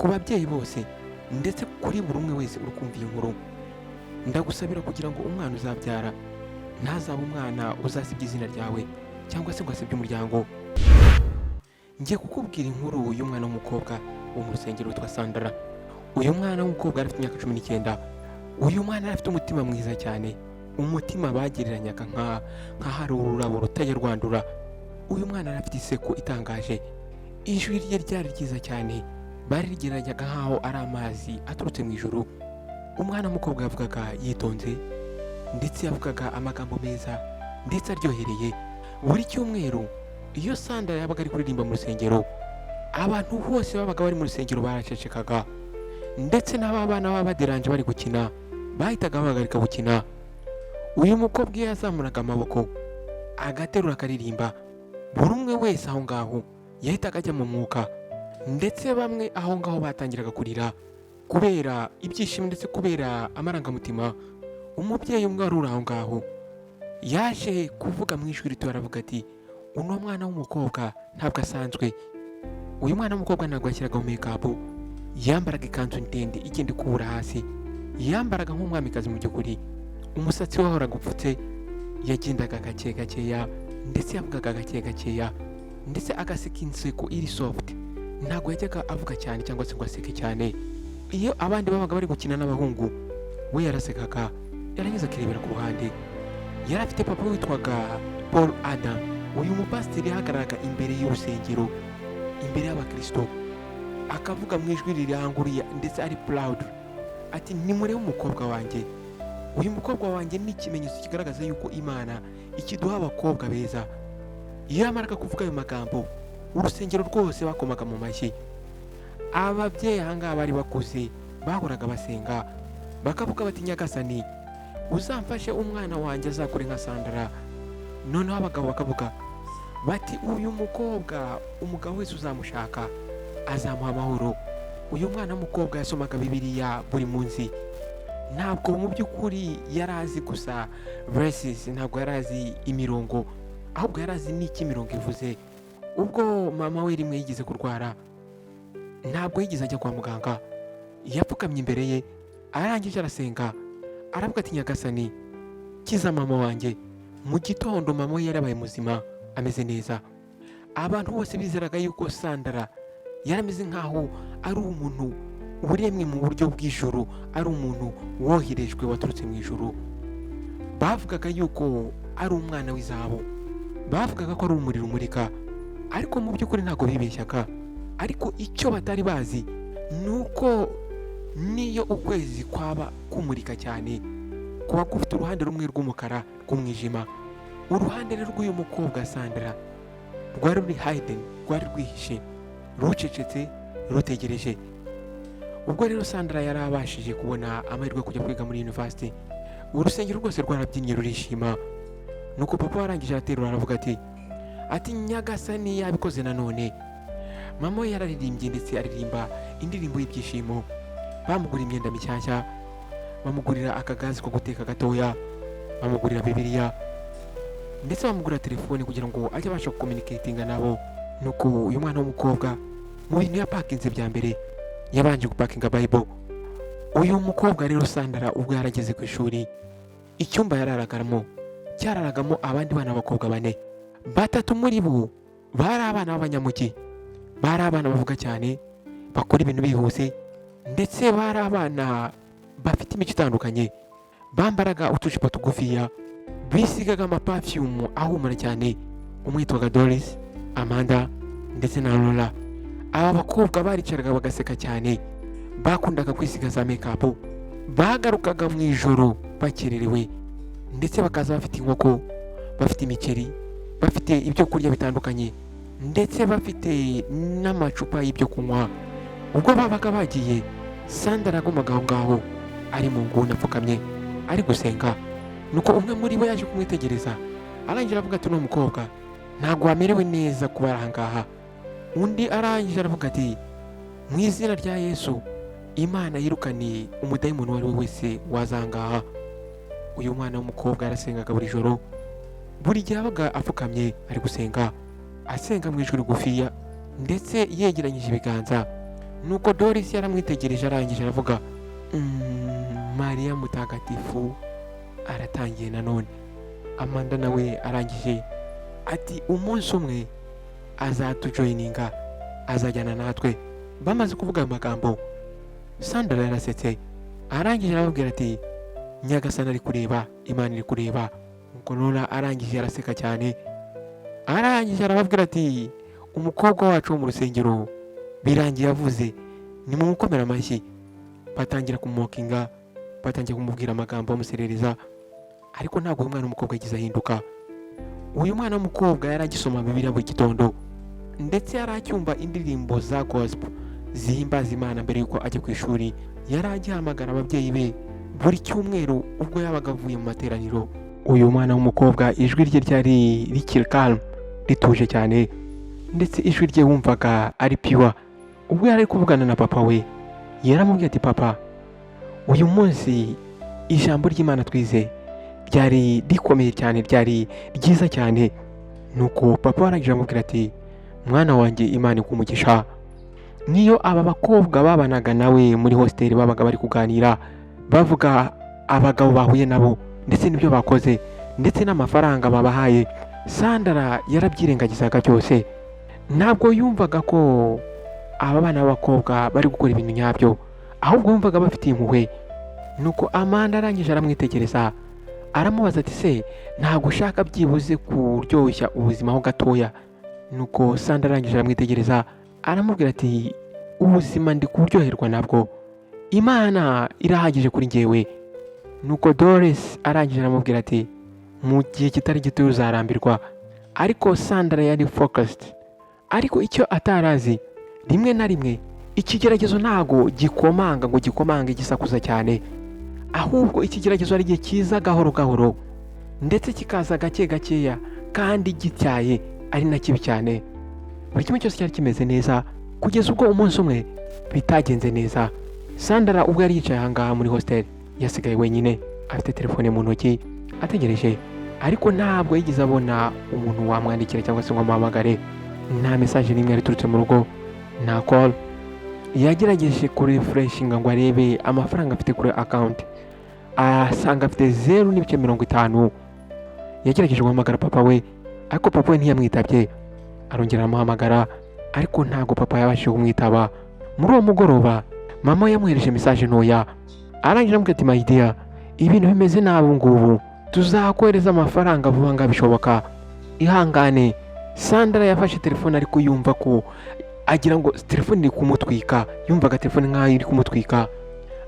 Ku babyeyi bose ndetse kuri buri umwe wese uri kumva iyi nkuru, ndagusabira kugira ngo umwana uzabyara ntazabe umwana uzasibya izina ryawe cyangwa se ngo asebye umuryango. Ngiye kukubwira inkuru y'umwana w'umukobwa wo mu rusengero witwa Sandra. Uyu mwana w'umukobwa yari afite imyaka 19. Uyu mwana yari afite umutima mwiza cyane, umutima bagereranyaga nk'ahari ururabo rutajya rwandura. Uyu mwana yari afite iseko itangaje, ijwi rye ryari ryiza cyane, barigereranyaga nk'aho ari amazi aturutse mu ijuru. Umwana w'umukobwa yavugaga yitonze, ndetse yavugaga amagambo meza ndetse aryohereye. Buri cyumweru iyo Sandra yabaga ari kuririmba mu rusengero, abantu bose babaga bari mu rusengero baracecekaga, ndetse n'aba bana baba baderanje bari gukina bahitaga bahagarika gukina. Uyu mukobwa iyo yazamuraga amaboko agaterura akaririmba, buri umwe wese aho ngaho yahitaga ajya mu mwuka, ndetse bamwe aho ngaho batangiraga kurira kubera ibyishimo ndetse kubera amarangamutima. Umubyeyi umwe wari uri aho ngaho yaje kuvuga mu ijwi rito, aravuga ati: "Uno mwana w'umukobwa ntabwo asanzwe." Uyu mwana w'umukobwa ntabwo yashyiragaho makeup, yambaraga ikanzu ndende igenda ikubura hasi, yambaraga nk'umwamikazi mu by'ukuri. Umusatsi we wahoraga upfutse, yagendaga gake gakeya ndetse yavugaga gake gakeya, ndetse agaseka inseko iri soft. Ntabwo yajyaga avuga cyane cyangwa se ngo aseke cyane. Iyo abandi babaga bari gukina n'abahungu, we yarasekaga, yarangiza akirebera ku ruhande. Yari afite papa witwaga Paul Adam. Uyu mupasiteri yahagararaga imbere y'urusengero, imbere y'abakristo, akavuga mu ijwi riranguruye ndetse ari proud ati: "Nimurebe umukobwa wanjye. Uyu mukobwa wanjye ni ikimenyetso kigaragaza yuko Imana ikiduha abakobwa beza." Iyo yamaraga kuvuga ayo magambo, urusengero rwose bakomaga mu mashyi. Ababyeyi ahangaha bari bakuze bahoraga basenga, bakavuga bati: "Nyagasani, uzamfashe umwana wanjye azakure nka Sandra." Noneho abagabo bakavuga bati: "Uyu mukobwa, umugabo wese uzamushaka azamuha amahoro." Uyu mwana w'umukobwa yasomaga Bibiliya buri munsi. Ntabwo mu by'ukuri yari azi gusa verses, ntabwo yari azi imirongo, ahubwo yari azi n'icyo imirongo ivuze. Ubwo mama we rimwe yigeze kurwara, ntabwo yigeze ajya kwa muganga. Yapfukamye imbere ye, arangije arasenga, aravuga ati: "Nyagasani, kiza mama wanjye." Mu gitondo mama we yarabaye muzima, ameze neza. Abantu bose bizeraga yuko Sandra yari ameze nk'aho ari umuntu uremwe mu buryo bw'ijuru, ari umuntu woherejwe waturutse mu ijuru. Bavugaga yuko ari umwana w'izahabu, bavugaga ko ari umuriro umurika, ariko mu by'ukuri ntabwo bibeshyaga. Ariko icyo batari bazi ni uko niyo ukwezi kwaba kumurika cyane, kuba gufite uruhande rumwe rw'umukara rw'umwijima. Uruhande rero rw'uyu mukobwa Sandra rwari ruri hidden, rwari rwihishe, rucecetse, rutegereje. Ubwo rero Sandra yari abashije kubona amahirwe yo kujya kwiga muri university, urusengero rwose rwarabyinnye, rurishima. Nuko papa warangije araterura, aravuga ati: "Nyagasani yabikoze nanone." Mama we yararirimbye, ndetse aririmba indirimbo y'ibyishimo. Bamugurira imyenda mishyashya, bamugurira akagazi ko guteka gatoya, bamugurira Bibiliya, ndetse bamugurira telefone kugira ngo ajye abasha gucommunicatinga nabo. Nuko uyu mwana w'umukobwa mu bintu yapakinze bya mbere, yabanje gupakinga Bible. Uyu mukobwa rero Sandra, ubwo yarageze ku ishuri, icyumba yararagaramo cyararagamo abandi bana b'abakobwa bane. Batatu muri bo bari abana b'abanyamujyi, bari abana bavuga cyane, bakora ibintu bihuse, ndetse bari abana bafite imico itandukanye. Bambaraga utujipo tugufiya, bisigaga amaperfume ahumura cyane. Umwe yitwaga Doris, Amanda ndetse na Laura. Aba bakobwa baricaraga bagaseka cyane, bakundaga kwisiga za makeup, bagarukaga mu ijoro bakererewe, ndetse bakaza bafite inkoko, bafite imiceri, bafite ibyo kurya bitandukanye, ndetse bafite n'amacupa y'ibyo kunywa. Ubwo babaga bagiye, Sandra yagumaga aho ngaho ari mu nguni, apfukamye, ari gusenga. Nuko umwe muri bo yaje kumwitegereza, arangije aravuga ati: "Uno mukobwa ntabwo wamerewe neza kuba ari aha ngaha." Undi arangije aravuga ati: "Mu izina rya Yesu, Imana yirukaniye umudayimoni uwo ari we wese waza aha ngaha." Uyu mwana w'umukobwa yarasengaga buri joro, buri gihe yabaga apfukamye ari gusenga, asenga mu ijwi rigufiya ndetse yegeranyije ibiganza. Nuko Doris yaramwitegereje, arangije aravuga: "Mariya mutagatifu, aratangiye nanone." Amanda nawe arangije ati: "Umunsi umwe azatujoininga, azajyana natwe." Bamaze kuvuga ayo magambo, Sandra yarasetse, arangije arababwira ati: "Nyagasani ari kureba, Imana iri kureba." Nuko Nora arangije araseka cyane, arangije arababwira ati: "Umukobwa wacu wo mu rusengero birangiye avuze, nimumukomere amashyi." Batangira kumumockinga, batangira kumubwira amagambo bamuserereza, ariko ntabwo uyu mwana w'umukobwa yagize ahinduka. Uyu mwana w'umukobwa yari agisoma Bibiliya buri gitondo, ndetse yari acyumva indirimbo za gospel zihimbaza Imana mbere y'uko ajya ku ishuri. Yari agihamagara ababyeyi be buri cyumweru ubwo yabaga avuye mu materaniro. Uyu mwana w'umukobwa ijwi rye ryari rikiri calm, rituje cyane, ndetse ijwi rye wumvaga ari pure. Ubwo yari ari kuvugana na papa we, yaramubwiye ati: "Papa, uyu munsi ijambo ry'Imana twize ryari rikomeye cyane, ryari ryiza cyane." Nuko papa arangije amubwira ati: "Mwana wanjye, Imana iguhe umugisha." Niyo aba bakobwa babanaga nawe muri hostel babaga bari kuganira, bavuga abagabo bahuye nabo ndetse n'ibyo bakoze ndetse n'amafaranga babahaye, Sandra yarabyirengagizaga byose. Ntabwo yumvaga ko aba bana b'abakobwa bari gukora ibintu nyabyo, ahubwo yumvaga bafitiye impuhwe. Nuko Amanda arangije aramwitegereza, aramubaza ati: "Se ntabwo ushaka byibuze kuryoshya ubuzima ho gatoya?" Nuko Sandra arangije aramwitegereza, aramubwira ati: "Ubuzima ndi kuryoherwa nabwo, Imana irahagije kuri njyewe." Nuko Doris arangije aramubwira ati: "Mu gihe kitari gito uzarambirwa." Ariko Sandra yari focused. Ariko icyo atarazi, rimwe na rimwe ikigeragezo ntago gikomanga ngo gikomange gisakuza cyane, ahubwo ikigeragezo hari igihe kiza gahoro gahoro, ndetse kikaza gake gakeya kandi gityaye, ari na kibi cyane. Buri kimwe cyose cyari kimeze neza kugeza ubwo umunsi umwe bitagenze neza. Sandra ubwo yari yicaye ahangaha muri hostel, yasigaye wenyine, afite telefone mu ntoki ategereje, ariko ntabwo yigeze abona umuntu wamwandikira cyangwa se ngo amuhamagare. Nta message n'imwe yari iturutse mu rugo, nta call. Yagerageje kurefreshinga ngo arebe amafaranga afite kuri account, asanga afite 0.50. Yagerageje guhamagara papa we, ariko papa we ntiyamwitabye. Arongera aramuhamagara, ariko ntabwo papa yabashije kumwitaba. Muri uwo mugoroba mama we yamwohereje message ntoya, arangije aramubwira ati: "My dear, ibintu bimeze nabi ubu ngubu, tuzakohereza amafaranga vuba nga bishoboka, ihangane." Sandra yafashe telefone, ariko yumva ko agira ngo telefone iri kumutwika. Yumvaga telefone nk'aho iri kumutwika,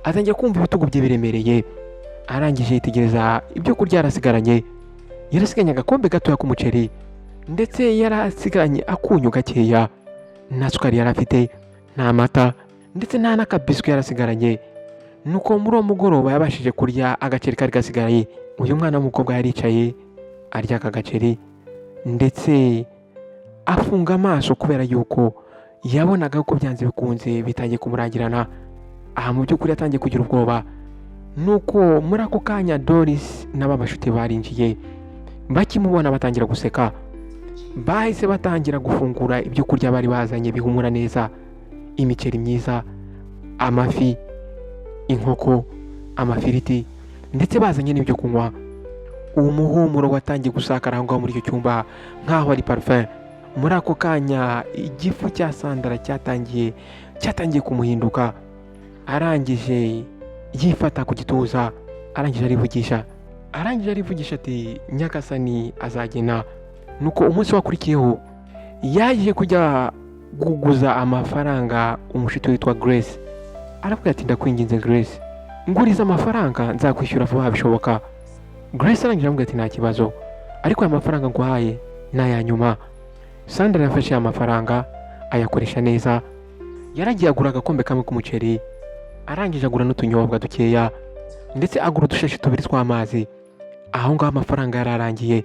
atangira kumva ibitugu bye biremereye. Arangije yitegereza ibyo kurya yarasigaranye. Yarasigaranye agakombe gatoya k'umuceri, ndetse yarasigaranye akunyu gakeya. Nta sukari yari afite, nta mata, ndetse nta n'akabiswi yarasigaranye. Nuko muri uwo mugoroba yabashije kurya agaceri kari gasigaye. Uyu mwana w'umukobwa yaricaye arya aka gaceri, ndetse afunga amaso kubera yuko yabonaga ko byanze bikunze bitangiye kumurangirana. Aha mu by'ukuri yatangiye kugira ubwoba. Nuko muri ako kanya Doris n'aba bashuti barinjiye, bakimubona batangira guseka. Bahise batangira gufungura ibyo kurya bari bazanye bihumura neza: imiceri myiza, amafi, inkoko, amafiriti, ndetse bazanye n'ibyo kunywa. Uwo muhumuro watangiye gusakara aho ngaho muri icyo cyumba nk'aho ari parufe. Muri ako kanya igifu cya Sandra cyatangiye kumuhinduka. Arangije yifata ku gituza, arangije arivugisha ati: "Nyagasani azagena." Nuko umunsi wakurikiyeho yaje kujya kuguza amafaranga umushuti witwa Grace. Aravuga ati: "Ndakwinginze Grace, nguriza amafaranga, nzakwishyura vuba bishoboka." Grace arangije aramubwira ati: "Nta kibazo, ariko aya mafaranga nguhaye ni aya nyuma." Sandra yafashe aya mafaranga ayakoresha neza. Yaragiye agura agakombe kamwe k'umuceri, arangije agura n'utunyobwa dukeya, ndetse agura udushashi tubiri tw'amazi. Aho ngaho amafaranga yararangiye.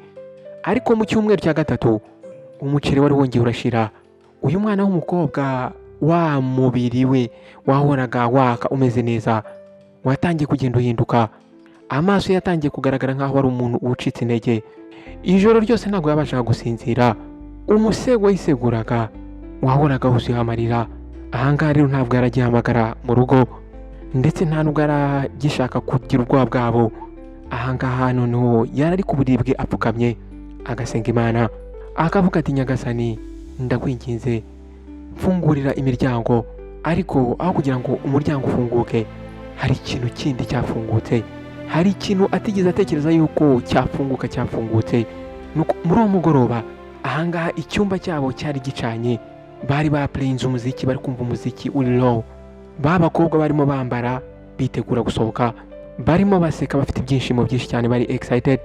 Ariko mu cyumweru cya gatatu umuceri wari wongeye urashira. Uyu mwana w'umukobwa, wa mubiri we wahoraga waka umeze neza watangiye kugenda uhinduka. Amaso ye yatangiye kugaragara nk'aho ari umuntu ucitse intege. Ijoro ryose ntabwo yabashaga gusinzira. Umusego yiseguraga wahoraga wuzuyeho amarira. Ahangaha rero ntabwo yaragihamagara mu rugo, ndetse nta nubwo yaragishaka kugira ubwoba bwabo. Ahangaha noneho yari ari ku buriri bwe apfukamye, agasenga Imana, akavuga ati: "Nyagasani, ndakwinginze, mfungurira imiryango." Ariko aho kugira ngo umuryango ufunguke, hari ikintu kindi cyafungutse. Hari ikintu atigeze atekereza yuko cyafunguka cyafungutse. Nuko muri uwo mugoroba, ahangaha icyumba cyabo cyari gicanye, bari baplayinze umuziki, bari kumva umuziki uri low. Ba bakobwa barimo bambara bitegura gusohoka, barimo baseka, bafite ibyishimo byinshi cyane, bari excited.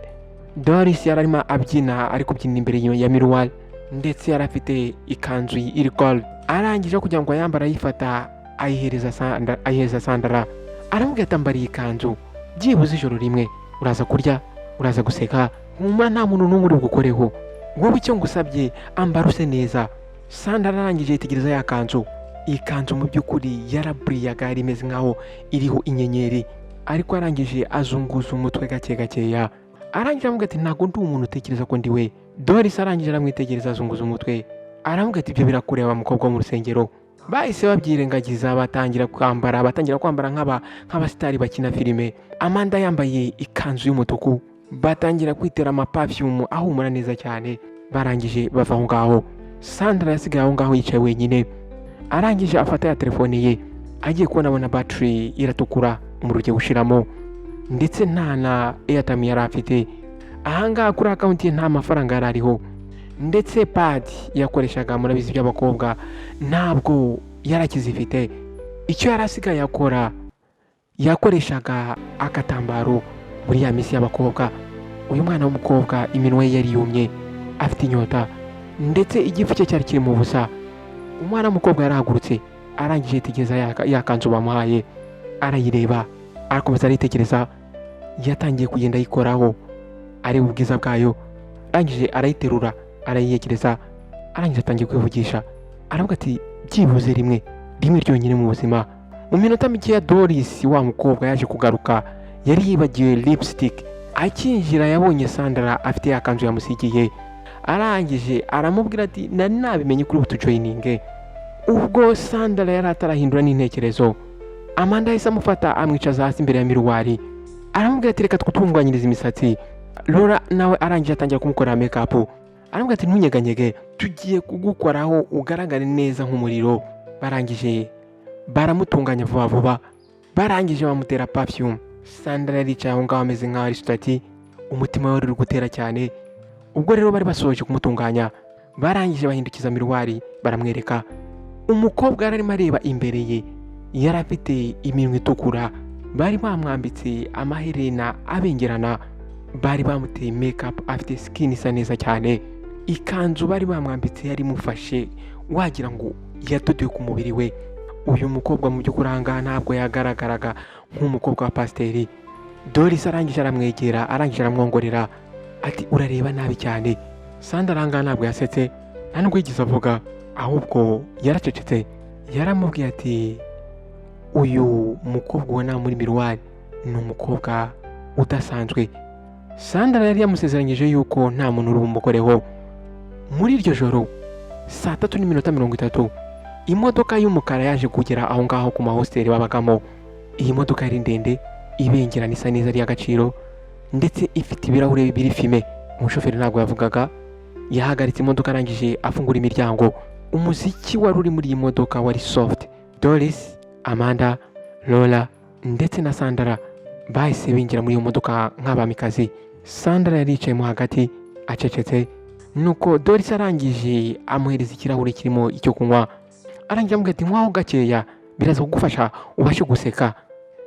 Doris yari arimo abyina, ari kubyina imbere ya miroir, ndetse yari afite ikanzu iri gold. Arangije kugira ngo ayambare, ayifata ayihereza Sandra, ayihereza Sandra, aramubwira ati: "Ambara iyi kanzu byibuze ijoro rimwe, uraza kurya, uraza guseka, humura, nta muntu n'umwe uri bugukoreho. Wowe icyo ngusabye, ambara use neza." Sandra arangije yitegereza ya kanzu. Iyi kanzu mu by'ukuri yaraburiyaga, yari imeze nkaho iriho inyenyeri. Ariko arangije azunguza umutwe gake gakeya, arangije aramubwira ati: "Ntabwo ndi umuntu utekereza ko ndi we." Doris arangije aramwitegereza, azunguza umutwe, aramubwira ati: "Ibyo birakureba, mukobwa wo mu rusengero." Bahise babyirengagiza, batangira kwambara nk'abasitari bakina filime. Amanda yambaye ikanzu y'umutuku, batangira kwitera amaperfume ahumura neza cyane. Barangije bava aho ngaho. Sandra yasigaye aho ngaho yicaye wenyine. Arangije afata ya telefone ye, agiye kubona abona battery iratukura, umuriro ugiye gushiramo, ndetse nta na airtime yari afite. Ahangaha kuri account ye nta mafaranga yari ariho, ndetse pad yakoreshaga, murabizi by'abakobwa, ntabwo yari akizifite. Icyo yari asigaye akora, yakoreshaga agatambaro muri ya minsi y'abakobwa. Uyu mwana w'umukobwa iminwa ye yari yumye, afite inyota, ndetse igifu cye cyari kiri mu busa. Umwana w'umukobwa yarahagurutse, arangije yitegereza ya kanzu bamuhaye, arayireba, arakomeza aritegereza. Yatangiye kugenda ayikoraho, areba ubwiza bwayo. Arangije arayiterura, arayiyegereza, arangije atangiye kwivugisha, aravuga ati: "Byibuze rimwe, rimwe ryonyine mu buzima." Mu minota mikeya, Doris wa mukobwa yaje kugaruka, yari yibagiwe lipstick. Akinjira yabonye Sandra afite ya kanzu yamusigiye. Arangije aramubwira ati: "Nari nabimenye kuri butujoininge." Ubwo Sandra yari atarahindura n'intekerezo, Amanda yahise amufata, amwicaza hasi imbere ya miroir, aramubwira ati: "Reka twutunganyirize imisatsi." Laura nawe arangije atangira kumukorera make-up, aramubwira ati: "Ntunyeganyege, tugiye kugukoraho ugaragare neza nk'umuriro." Barangije baramutunganya vuba vuba, barangije bamutera perfume. Sandra yaricaye aho ngaho ameze nk'aho ari statue, umutima we wari uri gutera cyane. Ubwo rero bari basoje kumutunganya, barangije bahindukiza miroir, baramwereka. Umukobwa yari arimo areba imbere ye, yari afite iminwa itukura, bari bamwambitse amaherena abengerana, bari bamuteye make-up, afite skin isa neza cyane. Ikanzu bari bamwambitse yari imufashe, wagira ngo yadodewe ku mubiri we. Uyu mukobwa mu by'ukuri aha ngaha ntabwo yagaragaraga nk'umukobwa wa pasiteri. Doris arangije aramwegera, arangije aramwongorera ati: "Urareba nabi cyane." Sandra aha ngaha ntabwo yasetse, nta nubwo yigeze avuga, ahubwo yaracecetse. Yaramubwiye ati: "Uyu mukobwa ubona muri miroir ni umukobwa udasanzwe." Sandra yari yamusezeranyije yuko nta muntu uri bumukoreho. Muri iryo joro, 3:30, imodoka y'umukara yaje kugera aho ngaho ku mahositeli babagamo. Iyi modoka yari ndende, ibengerana, isa neza, ari iy'agaciro, ndetse ifite ibirahure biri fumé. Umushoferi ntabwo yavugaga, yahagaritse imodoka, arangije afungura imiryango. Umuziki wari uri muri iyi modoka wari soft. Doris, Amanda, Laura ndetse na Sandra bahise binjira muri iyo modoka nk'abamikazi. Sandra yari yicayemo hagati acecetse. Nuko Doris arangije amuhereza ikirahure kirimo icyo kunywa, arangije amubwira ati: "Nywaho gakeya, biraza kugufasha ubashe guseka."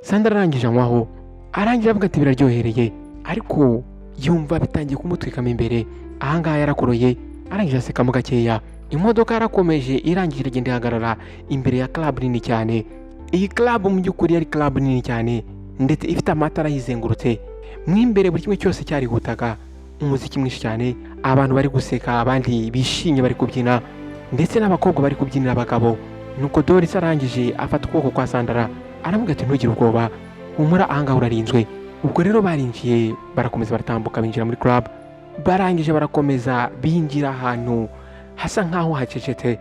Sandra arangije anywaho, arangije avuga ati: "Biraryohereye," ariko yumva bitangiye kumutwikamo imbere. Ahangaha yarakoroye, arangije asekamo gakeya. Imodoka yarakomeje, irangije iragenda ihagarara imbere ya club nini cyane. Iyi club mu by'ukuri yari club nini cyane, ndetse ifite amatara yizengurutse mo imbere. Buri kimwe cyose cyarihutaga, umuziki mwinshi cyane, abantu bari guseka, abandi bishimye bari kubyina, ndetse n'abakobwa bari kubyinira abagabo. Nuko Doris arangije afata ukuboko kwa Sandra, aramubwira ati: "Ntugire ubwoba, humura, ahangaha urarinzwe." Ubwo rero barinjiye, barakomeza baratambuka, binjira muri club. Barangije barakomeza binjira ahantu hasa nkaho hacecetse.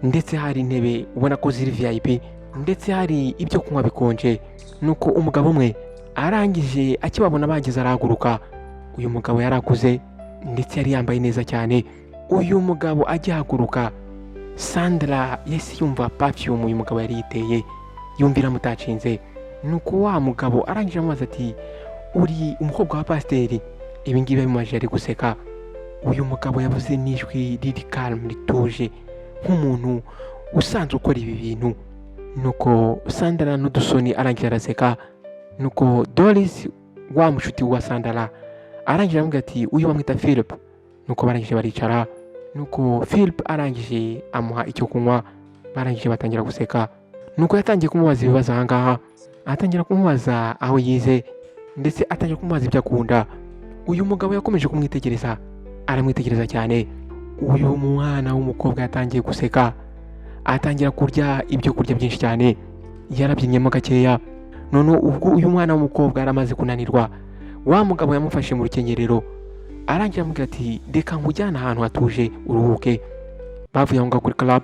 Ndetse hari intebe ubona ko ziri VIP, ndetse hari ibyo kunywa bikonje. Nuko umugabo umwe arangije akibabona bageze arahaguruka. Uyu mugabo yari akuze ndetse yari yambaye neza cyane. Uyu mugabo agihaguruka, Sandra yahise yumva perfume uyu mugabo yari yiteye, yumva iramutacinze. Nuko wa mugabo arangije amubaza ati: "Uri umukobwa wa pasiteri?" Ibi ngibi yabimubaje ari guseka. Uyu mugabo yavuze n'ijwi riri calm, rituje, nk'umuntu usanzwe ukora ibi bintu. Nuko Sandra n'udusoni arangije araseka. Nuko Doris, wa mushuti wa Sandra, arangije aramubwira ati: "Uyu bamwita Philip." Nuko barangije baricara. Nuko Philip arangije amuha icyo kunywa, barangije batangira guseka. Nuko yatangiye kumubaza ibibazo ahangaha, atangira kumubaza aho yize, ndetse atangira kumubaza ibyo akunda. Uyu mugabo yakomeje kumwitegereza, aramwitegereza cyane. Uyu mwana w'umukobwa yatangiye guseka, atangira kurya ibyo kurya byinshi cyane, yarabyinyemo gakeya. None ubwo uyu mwana w'umukobwa yari amaze kunanirwa, wa mugabo yamufashe mu rukenyerero, arangira aramubwira ati: "Reka nkujyane ahantu hatuje uruhuke." Bavuye aho ngaho kuri club,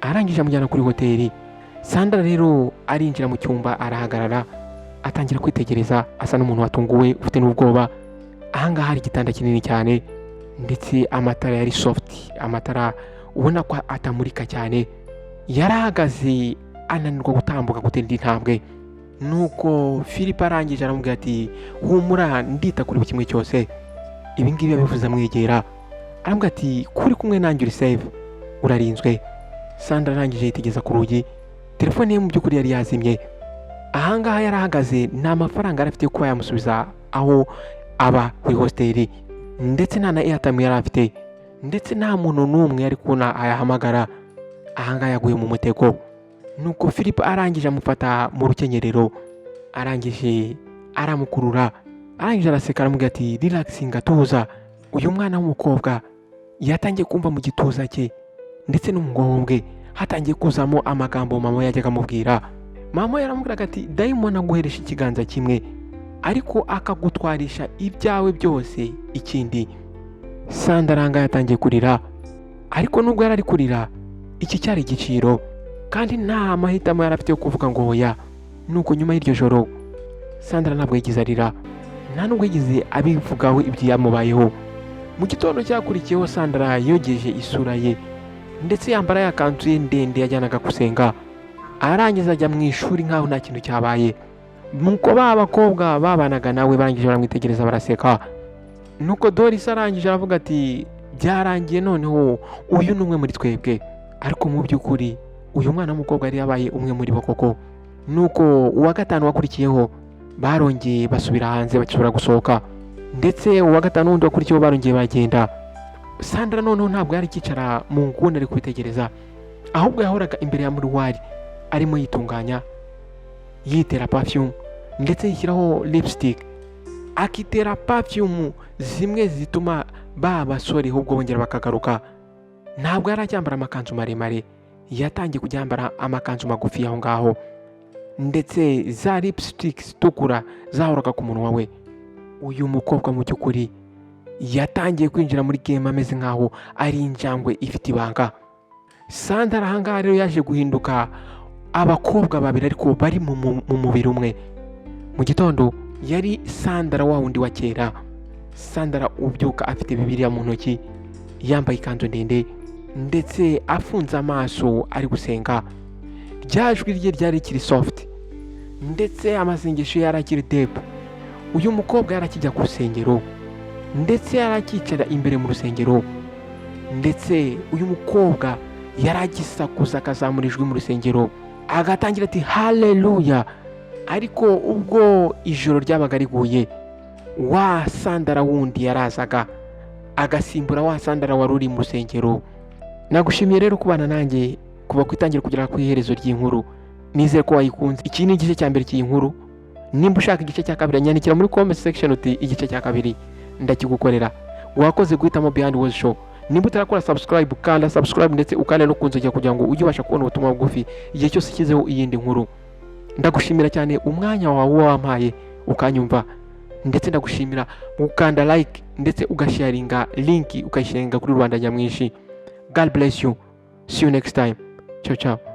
arangije amujyana kuri hoteli. Sandra rero arinjira mu cyumba, arahagarara, atangira kwitegereza, asa n'umuntu watunguwe, ufite n'ubwoba. Ahangaha hari igitanda kinini cyane, ndetse amatara yari soft, amatara ubona ko atamurika cyane. Yarahagaze ananirwa gutambuka, gutera indi ntambwe. Nuko Philip arangije aramubwira ati: "Humura, ndita kuri buri kimwe cyose." Ibi ngibi yabivuze amwegera, aramubwira ati: "Kuri kumwe nanjye uri safe, urarinzwe." Sandra arangije yitegeza ku rugi. Telefone ye mu by'ukuri yari yazimye. Ahangaha yari ahagaze nta mafaranga yari afite yo kuba yamusubiza aho aba kuri hositeli, ndetse nta na airtime yari afite, ndetse nta muntu n'umwe yari kubona ayahamagara. Ahangaha yaguye mu mutego. Nuko Philip arangije amufata mu rukenyerero, arangije aramukurura, arangije araseka, aramubwira ati: "Relaxinga, tuza." Uyu mwana w'umukobwa yatangiye kumva mu gituza cye ndetse no mu bwonko bwe hatangiye kuzamo amagambo mama yajyaga amubwira. Mama yaramubwiraga ati: "Dayimoni aguheresha ikiganza kimwe, ariko akagutwarisha ibyawe byose ikindi." Sandra yatangiye kurira, ariko nubwo yari ari kurira, iki cyari igiciro kandi nta mahitamo yari afite yo kuvuga ngo oya. Nuko nyuma y'iryo joro, Sandra ntabwo yigeze arira, nta nubwo yigeze abivugaho ibyamubayeho. Mu gitondo cyakurikiyeho, Sandra yogeje isura ye, ndetse yambara ya kanzu ye ndende yajyanaga gusenga, arangiza ajya mu ishuri nk'aho nta kintu cyabaye. Nuko ba bakobwa babanaga nawe barangije baramwitegereza, baraseka. Nuko Doris arangije aravuga ati: "Byarangiye, noneho uyu ni umwe muri twebwe." Ariko mu by'ukuri uyu mwana w'umukobwa yari yabaye umwe muri bo koko. Nuko uwa gatanu wakurikiyeho barongeye basubira hanze, bashobora gusohoka, ndetse uwa gatanu wundi wakurikiyeho barongeye bagenda. Sandra noneho ntabwo yari akicara mu nguni ari kubitegereza, ahubwo yahoraga imbere ya miroir arimo yitunganya, yitera perfume, ndetse yishyiraho lipstick, akitera perfume zimwe zituma ba basore ahubwo bongera bakagaruka. Ntabwo yari acyambara amakanzu maremare, yatangiye kujya yambara amakanzu magufi aho ngaho, ndetse za lipstick zitukura zahoraga ku munwa we. Uyu mukobwa mu by'ukuri yatangiye kwinjira muri game ameze nkaho ari injangwe ifite ibanga. Sandra ahangaha rero yaje guhinduka abakobwa babiri ariko bari mu mubiri umwe. Mu gitondo yari Sandra wa wundi wa kera, Sandra ubyuka afite Bibiliya mu ntoki, yambaye ikanzu ndende, ndetse afunze amaso ari gusenga. Rya jwi rye ryari rikiri soft, ndetse amasengesho ye yari akiri deep. Uyu mukobwa yari akijya ku rusengero, ndetse yari akicara imbere mu rusengero, ndetse uyu mukobwa yari agisakuza, akazamura ijwi mu rusengero, agatangira ati: "Haleluya." Ariko ubwo ijoro ryabaga riguye, wa Sandra wundi yarazaga agasimbura wa Sandra wari uri mu rusengero. Nagushimiye rero kubana nanjye kuva ku itangira kugera ku iherezo ry'inkuru. Nizere ko wayikunze. Iki ni igice cya mbere cy'iyi nkuru. Nimba ushaka igice cya kabiri, nyandikira muri comment section uti: "Igice cya kabiri", ndakigukorera. Wakoze guhitamo Behind Words Show. Nimba utarakora subscribe, kanda subscribe, ndetse ukanda no kunzogera kugira ngo ujye ubasha kubona ubutumwa bugufi igihe cyose ushyizeho iyindi nkuru. Ndagushimira cyane umwanya wawe wampaye ukanyumva, ndetse ndagushimira mu gukanda like, ndetse ugasharinga link, ukayisharinga kuri rubanda nyamwinshi. God bless you, see you next time. Ciao ciao.